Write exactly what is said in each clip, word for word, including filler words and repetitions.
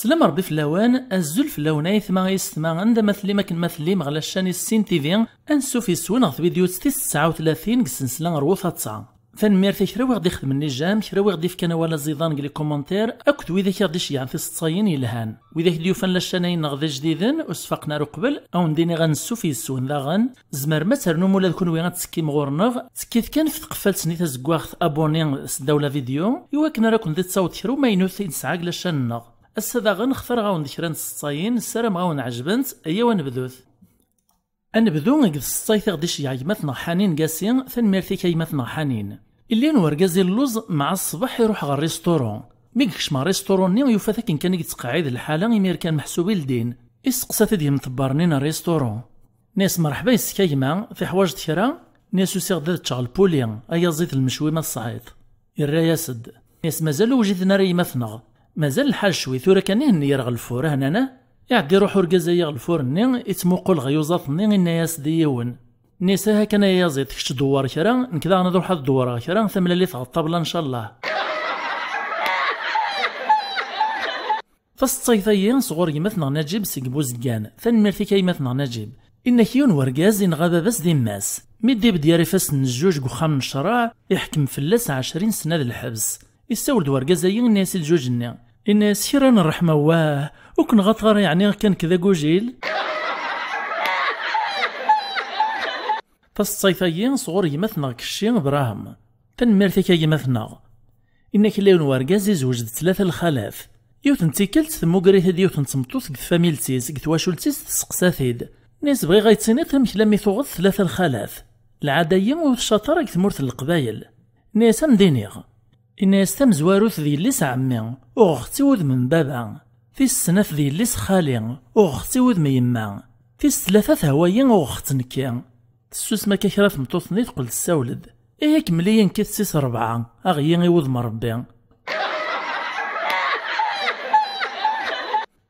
Slam Rebbi fell-awen, azul fell-awen ayetma aysetma, anda ma tellim akken ma tellim ɣer la chaîne Issin T V, ansuf yes-wen ɣer tvidyut tis tesɛa u tlatin deg ssensla Rwu Taḍsa. Tanemmirt i kra wi ɣ-d-ixedmen les j'aime, kra wi ɣ-d-ifkan awal aẓidan deg les commentaires, akked widak i ɣ-d-iceyyɛen tiseḍsayin yelhan. Widak d-yufan la chaîne-ayi-nneɣ d ajdiden, ur sfaqen ara uqbel, ad wen-d-iniɣ ansuf yes-wen daɣen. Tzemrem ad ternum ula d kunwi ad tettekkim ɣur-neɣ, ttekkit kan ɣef tqeffalt-nni tazeggaɣt abonné s ddaw la vidéo, i wakken ara ken-d-ittaweḍ kra umaynut i nesɛa deg la chaîne-nneɣ. Ass-a daɣen xtareɣ-awen-d kra n tseḍsayin, ssarameɣ ad wen-ɛejbent, ayaw ad nebdut. Ad nebdu deg tseḍsayt i ɣ-d-iceyyeɛ gma-tneɣ Ḥanin Gasi, tanemmirt-ik a gma-tneɣ Ḥanin. Illa yiwen wergaz illuẓ, mɛa ṣṣbeḥ iruḥ ɣer restaurant. Mi yekcem ɣer restaurant-nni, yufa-t akken kan i yettqeɛɛid lḥala, imir kan meḥsub i ldin. Isteqsa-t-id yemḍebber-nni n restaurant. Nni-as: "Mreḥba yes-k a gma, teḥwaǧeḍ kra?" Nni-as: "Usiɣ-d ad ččeɣ lpuli, ayaẓid lmecwi ma tesɛiḍ." Irra-yas-d. Nni-as: "Mazal ur wjiden ara yemma-tneɣ. Mazal lḥal cwi, tura kan i henni yerɣ lfur, ah, nana?" Iɛedda iruḥ urgaz-ayi ɣer lfur-nni, ittmuqul ɣer yuẓaḍ-nni, inna-yas-d i yiwen. Nni-as: "Aha kan ay ayaẓid, kečč dewwer kra, nekk daɣen ad ruḥeɣ ad dewwreɣ kra, tamlalit ɣer ṭṭabla ncallah." Taseḍsayt-ayi sɣur gma-tneɣ Naǧib seg Buzeggan. Tanemmirt-ik a gma-tneɣ Naǧib. Inna-k yiwen wergaz inɣa baba-s d yemma-s. Mi d-ibedd yerra ifassen n zzuǧ deg uxxam n ccreɛ, iḥkem fell-as ɛecrin sna d lḥebs. Issawel-d wergaz-ayi, inna-yas i lǧuǧ-nni. Inna-yas: "Kra n ṛṛeḥma, wah, ur k-nɣaṭeɣ ara yeɛni akka nekk d agujil?" Taseḍsayt-ayi sɣur gma-tneɣ Kecci Brahim. Tanemmirt-ik a gma-tneɣ. Inna-k illa yiwen wergaz izweǧ d tlata lxalat. Yiwet n tikkelt, temmuger-it-id yiwet n tmeṭṭut deg tfamilt-is, deg twacult-is, testeqsa-t-id. Nni-as: "Bɣiɣ ad yi-d-tiniḍ amek lammi tuɣeḍ tlata lxalat. Lɛada-yi ur tcaṭ ara deg tmurt n Leqbayel." Nni-as: "Ad m-d-iniɣ." Inna-as: "Tamezwarut d yelli-s ɛemmi, uɣeɣ-tt i wudem n baba. Tis snat d yelli-s xali, uɣeɣ-tt i wudem n yemma. Tis tlata tehwa-yi, uɣeɣ-tt nekki." Tessusem akka kra tmeṭṭut-nni, teqqel tessawel-d. "Ihi kemmel-iyi nekki tis rebɛa, aɣ-iyi i wudem n Rebbi."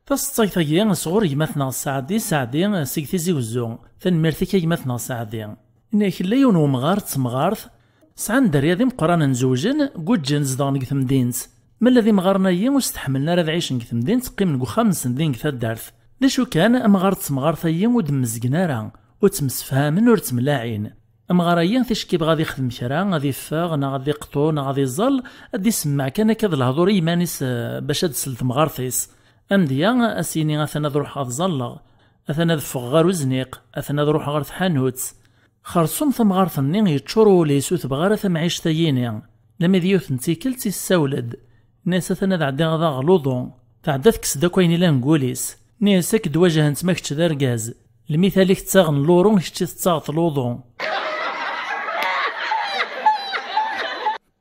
Taseḍsayt-agi sɣur gma-tneɣ Saɛdi Saɛdi seg Tizi Wezzu. Tanemmirt-ik a gma-tneɣ Saɛdi. Inna-k illa yiwen wemɣar d temɣart, sɛan dderya d imeqqranen, zewjen, guǧǧen zedɣen deg temdint. Ma lla d imɣaren-agi ur stḥemmlen ara ad ɛicen deg temdint, qqimen deg uxxam-nsen din deg taddart. D acu kan, amɣar d temɣart-agi ur d-mmezgen ara, ur ttemsefhamen, ur ttemlaɛin. Amɣar-agi ticki yebɣa ad ixdem kra, ad iffeɣ, neɣ ad iqṭu, neɣ ad iẓẓal, ad d-isemmeɛ kan akka d lehdur i yiman-is, eh, bac ad tsel temɣart-is. Amedya, ad s-yini: "Atan ad ruḥeɣ ad ẓẓalleɣ, atan ad ffɣeɣ ɣer uzniq, atan ad ruḥeɣ ɣer tḥanut." Xerṣum tamɣart-nni yeččur wul-is, ur tebɣi ara tamɛict-ayini. Lami d yiwet n tikkelt issawel-d. Nna-as: "Atan ad ɛeddiɣ ad aɣeɣ luḍu." Tɛedda tekkes-d akk ayen ilan deg wul-is. Nni-as: "Ad k-d-wajhent ma kečč d argaz. Lmital i k-ttaɣen luru, kečči tettaɣeḍ luḍu."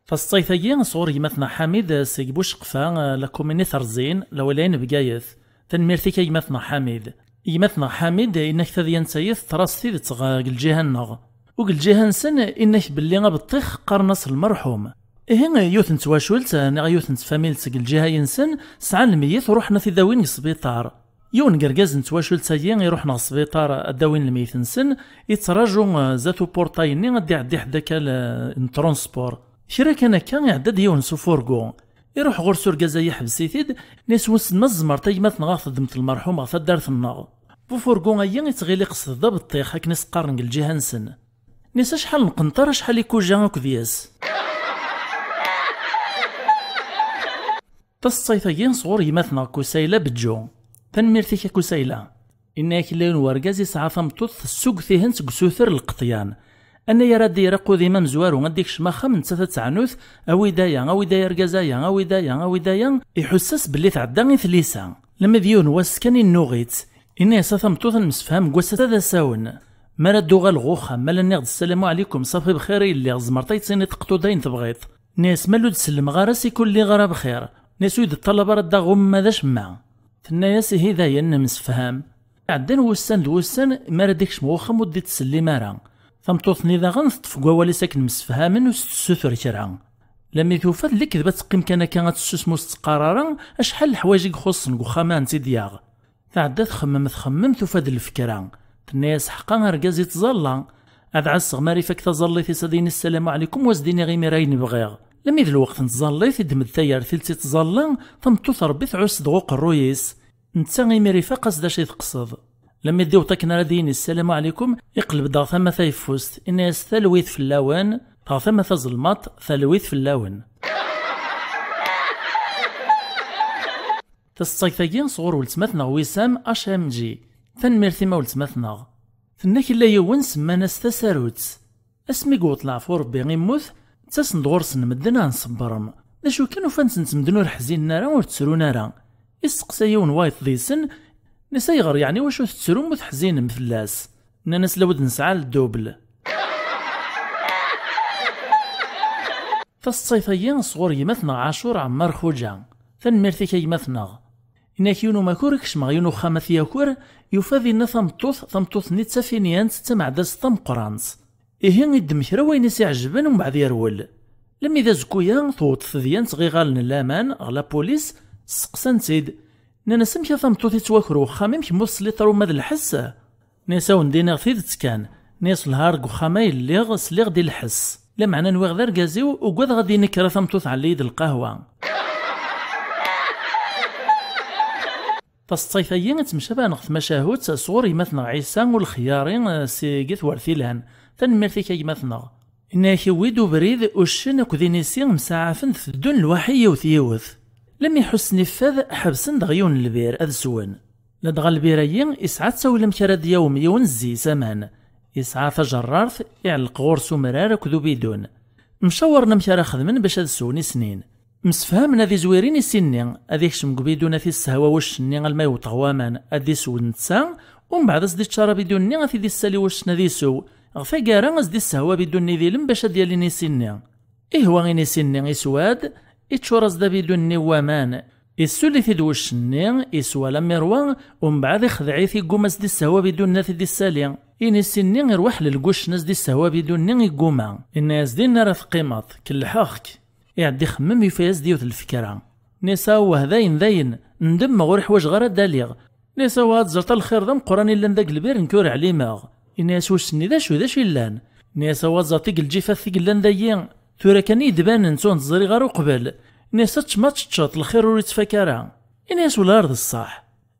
Taseḍsayt-agi sɣur gma-tneɣ Ḥamid seg Buceqfa, la commune Terẓin, la wilaya n Bgayet. Tanemmirt-ik a gma-tneɣ Ḥamid. Gma-tneɣ Ḥamid, inna-k tadyant-ayi teḍra s tidet ɣ-, deg lǧiha-nneɣ. U deg lǧiha-nsen, inna-k belli abeṭṭix qqaren-as lmerḥum. Ihi, yiwet n twacult, neɣ yiwet n tfamilt deg lǧiha-nsen, sɛan lmeyyet, ruḥen ad t-id-awin deg sbiṭar. Yiwen n yergaz n twacult-agi iruḥen ɣer sbiṭar ad d-awin lmeyyet-nsen, ittraǧu, eh, zdat uportay-nni ad d-iɛeddi ḥedd akka l-, n transport. Kra kan akka, iɛedda-d yiwen s ufurgu. Iruḥ ɣur-s urgaz-a, iḥbes-it-id, nni-as: "Wissen ma tzemreḍ a gma-tneɣ ad ɣ-teddmeḍ lmerḥum ɣer taddart-nneɣ?" Bufurgu-agi ittɣil iqsed d abeṭṭix, akken i s-qqaren deg lǧiha-nsen. Nni-as: "Acḥal n qenṭar, acḥal ikuja akked yes?" Taseḍsayt-agi sɣur gma-tneɣ Kusayla Beǧǧu. Tanemmirt-ik a Kusayla. Inna-yak illa yiwen wergaz yesɛa tameṭṭut tessugget-ihent deg usuter n lqeṭyan. Anayer ad d-yerr aqudim amezwaru, ad d-ikcem axxam, nettat ad teɛnut: "Awi-d aya, awi-d aya argaz-aya, awi-d aya, awi-d aya." Iḥuss-as belli tɛedda i tlisa. Lami d yiwen wass kan innuɣ-itt. Inna-yas: "A tameṭṭut, ad nemsefham deg wass-a d asawen. Mi ara d-uɣaleɣ uxxam, ma la nniɣ-d ssalamu ɛlikum, ṣafi bxir i lliɣ, tzemreḍ ad yi-d-tiniḍ teqṭuḍ ayen tebɣiḍ." Nni-as: "Ma ur d-sellemeɣ ara, sik ur lliɣ ara bxir." Nni-as: "Ur yi-d-ṭṭalab ara ad d-aɣeɣ uma d acemma." Tenna-yas: "Ihi dayen, nemsefham." Ɛeddan wussan d wussan, mi ara d-ikcem uxxam ur d-ittsellim ara. Tameṭṭut-nni daɣen teṭṭef deg wawal-is akken msefhamen, ur s-tessuter kra. Lami tufa d lekdeb ad teqqim kan akka ad tessusem ur s-teqqar ara, acḥal leḥwayeǧ i ixuṣṣen deg uxxam-a n tt-id-yaɣ. Tɛedda txemmem, txemmem, tufa-d lfekra. Tenna-yas: "Ḥqa argaz ittẓalla. Ad ɛasseɣ mi ara ifak taẓallit-is ad yini ssalamu ɛlikum, u ad s-d-iniɣ imir ayen bɣiɣ." Lemmi d lweqt n tẓallit, iddem-d tayertilt i tẓalla, tameṭṭut Ṛebbi tɛuss-d ɣer uqerruy-is. Netta imir ifaq-as d acu i teqsed. Lemmi d-iweṭ akken ara d-yini ssalamu ɛlikum, iqleb-d ɣer tama tayeffust, inna-yas: "Talwit fell-awen", ɣer tama tazelmaḍt: "Talwit fell-awen." Taseḍsayt-agi sɣur weltma-tneɣ Wisam H M G. Tanemmirt-im a weltma-tneɣ. Tenna-k illa yiwen semman-as Tasarut. Asmi yewweḍ leɛfu Rebbi immut, ttasen-d ɣur-sen medden ad nṣebbren. D acu kan, ufan-ten medden ur ḥzinen ara, ur ttrun ara. Isteqsa yiwen wayeḍ deg-sen, nnan-as: "Ayɣer yeɛni, wacu tettrum ur teḥzinem fell-as?" Nnan-as: "Lawed nesɛa ldubl." Taseḍsayt-agi sɣur gma-tneɣ Ɛacur Ɛemmar Xuǧa. Tanemmirt-ik a gma-tneɣ. Inna-k yiwen umakur ikcem ɣer yiwen uxxam ad t-yaker, yufa dinna tameṭṭut, tameṭṭut-nni d tafinyant, d tameɛdazt tameqqrant. Ihi iddem kra wayen i s-iɛejben, umbeɛd yerwel. Lemmi d azekku-ya, tewweḍ tedyant ɣer iɣallen n laman, ɣer la police, steqsan-tt-id. Nnan-as: "Amek a tameṭṭut yettwaker wexxam-im, kemm ur tesliḍ ara uma d lḥess?" Nnan-as: "A wen-d-iniɣ tidet kan." Nnan-as: "Lhar deg uxxam ay lliɣ, sliɣ-d i lḥess. Lameɛna nwiɣ d argaz-iw, ugadeɣ ad d-yini kra tameṭṭut ɛelli-yi-d lqahwa." Taseḍsayt-agi ad temcabaɛ neɣ tmacahut sɣur gma-tneɣ Ɛisa Ulexyari, eh, seg At Wertilan. Tanemmirt-ik a gma-tneɣ. Inna-yak: "Iwwi-d ubrid uccen akked inisi msaɛafen-d, teddun lwaḥi yiwet yiwet. Lemmi ḥussen iffad, ḥebsen-d ɣer yiwen n lbir ad swen. Ladɣa lbir-agi isɛa ttawil amek ara d-yawem yiwen zzi-s aman. Isɛa tajerrart, iɛelleq ɣur-s umrar akked ubidun. Mcawaren amek ara xedmen bac ad swen i snin. Msefhamen ad izwir inisi-nni, ad ikcem deg ubidun ad t-issehwa wuccen-nni alma yewweḍ ɣer waman, ad d-isew netta, umbeɛd ad s-d-iččar abidun-nni ad t-id-issali wuccen ad isew. Ɣer taggara ad s-d-issehwa abidun-nni d ilem bac ad d-yali inisi-nni. Ihwa inisi-nni iswa-d, iččur-as-d abidun-nni n waman, issuli-t-id wuccen-nni, iswa lamirwa, umbeɛd ixdeɛ-it, igguma ad s-d-issehwa abidun-nni ad t-id-issali. Inisi-nni iruḥ lelg uccen ad s-d-issehwa abidun-nni, igguma. Inna-yas: 'Dinna ara teqqimeḍ, kellḥeɣ-k.' Iɛedda ixemmem, yufa-yas-d yiwet n lfekra. Inna-yas: 'Awah, dayen, dayen, ndemmeɣ, ur ḥwajeɣ ara ad d-aliɣ.' Inna-yas: 'Awah, ad tzerṭ a lxir d ameqqran illan dagi lbir, nekk ur ɛlimeɣ.' Inna-yas wuccen-nni: 'D acu, d acu illan?' Inna-yas: 'Awah, ad tzerṭ igelǧifat i yellan dagi, tura kan i yi-d-banen, ur tent-ẓriɣ ara uqbel.' Inna-yas: 'Ad teččem, ad teččeḍ, lxir ur ittfak ara.' Inna-yas: 'Wala ar d ṣṣeḥ.'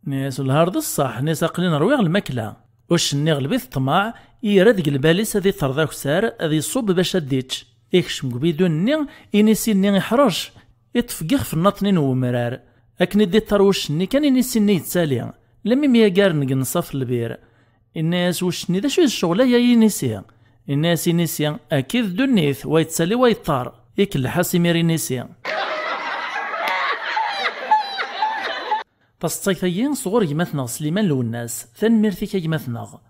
Inna-yas: 'Wala ar d ṣṣeḥ.' Inna-yas: 'Aql-i n rwiɣ lmakla.' Uccen-nni iɣleb-it ṭṭmeɛ, yerra deg lbal-is ad iṭṭer d akessar, ad iṣubb bac ad d-ičč. Ikcem deg ubidun-nni, inisi-nni iḥrec, iṭṭef deg ixef n ṭṭnin n wemrar. Akken i d-iṭṭer wuccen-nni kan, inisi-nni yettali. Lemmi myagaren deg nnṣaf n lbir. Inna-yas wuccen-nni: 'D acu i d ccɣel-aya, ay inisi?' Inna-yas inisi: 'Akka i d ddunit, wa yettali, wa yeṭṭer.' Ikelleḥ-as imir inisi. Taseḍsayt-agi sɣur gma-tneɣ Sliman Lwennas. Tanemmirt-ik a gma-tneɣ.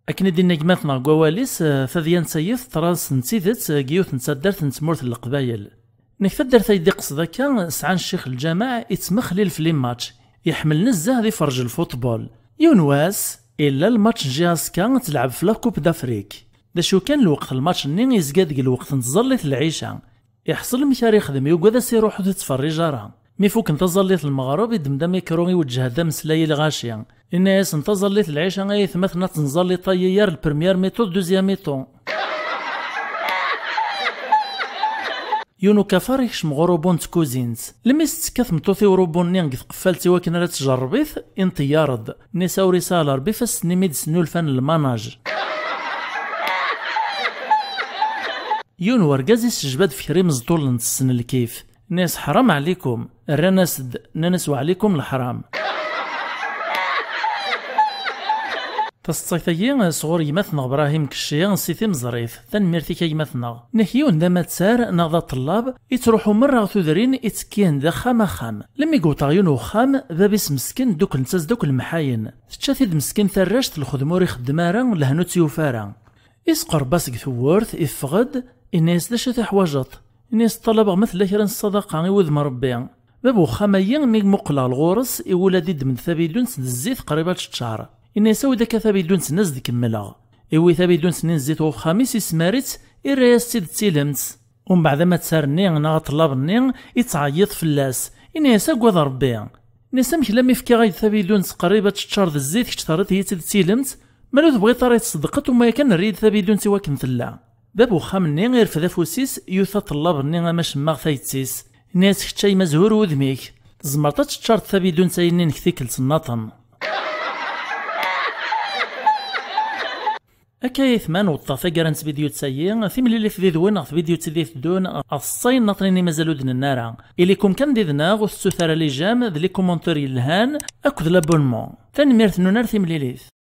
Akken i d-inna gma-tneɣ deg wawal-is, eh, tadyant-agi teḍra-s n tidet, eh, deg yiwet n taddart n tmurt n Leqbayel. Nekk taddart ay d-iqsed akka, sɛan ccix lǧameɛ ittmexlil f les matchs. Iḥemmel nezzeh ad iferrej lfutbol. Yiwen wass, illa lmatch n J S K tleɛɛeb f la Coupe d'Afrique. D acu kan, lweqt n lmatch-nni izga deg lweqt n tẓallit n lɛica. Iḥṣel amek ara ixdem, yugad ad s-iruḥ ur t-ittferrij ara. Mi fukken taẓallit n lmeɣreb, iddem-d amikru, iweǧǧeh-d ameslay i lɣaci. Inna-yasen: 'Taẓallit n lɛica ay aytmaten ad tenẓallit a yiyar, le premier mi-temps, deuxième mi-temps.' Yiwen ukafar ikcem ɣer urubun n tkuzint. Lemmi s-tettekka tmeṭṭut i urubun-nni deg tqeffalt i wakken ara tjerreb-it, inṭeyyaṛ-d. Nisa ur isahel Ṛebbi ifassen-nni mi d-snulfan lmanaj. Yiwen wergaz isejbad f kra imeẓṭulen tessen lkif. Nna-yas: "Ḥram ɛlikum." Rran-as-d, nnan-as: "Wa ɛlikum leḥram." Taseḍsayt-agi sɣur gma-tneɣ Brahim Kecci si Timeẓrit. Tanemmirt-ik a gma-tneɣ. Nek yiwen d amattar neɣ d aṭellab, ittruḥu merra ɣer tudrin, ittekkihen d axxam axxam. Lemmi yewweḍ ɣer yiwen uxxam, bab-is meskin, ddukklent-as-d akk lemḥayen. Tečča-t-id meskin tarract, lxedma ur ixeddem ara, lehna ur tt-yufi ara. Isqerreb-as deg tewwurt, iffeɣ-d, inna-yas: "D acu i teḥwajeḍ?" Inna-yas: "Ṭṭalabeɣ ma tella kra n ṣṣadaqa i wudem n Ṛebbi." Bab uxxam-agi, mi muqleɣ lɣur-s, iwula-d iddem-d tabidunt d zzit qrib ad teččar. Inna-yas: "Awi-d akka tabidunt-nni ad s-d-kemmleɣ." Iwwi tabidunt-nni n zzit ɣer uxxam-is, ismar-itt, irra-yas-tt-id d tilemt. Umbeɛd amattar-nni neɣ aṭellab-nni ittɛeyyiḍ fell-as, inna-yas: "Agad Ṛebbi." Inna-yas: "Amek lammi fkiɣ-ak-d tabidunt qrib ad teččar d zzit, kečč terriḍ-iyi-tt-id d tilemt? Ma ur tebɣiḍ ara ad tṣeddqeḍ, uma yakan err-iyi-d tabidunt i wakken tella." Bab uxxam-nni irfed afus-is, yuta ṭṭellab-nni amacemmaɣ tayet-is. Nni-as: "Kečč a yemma zhur wudem-ik. Tzemreḍ ad teččareḍ tabidunt-ayi-nni-inek tikkelt nnaṭen." Akka ay atman, weṭṭeɣ taggara n tvidyut-ayi. Timlilit did-wen ɣef tvidyut i d-iteddun ɣef ṣṣay n naṭnin i mazal ur d-nenni ara. Ilikum kan did-neɣ, ur tettut ara les j'aime d les commentaires yelhan akked l'abonnement. Tanemmirt-nwen, ar timlilit.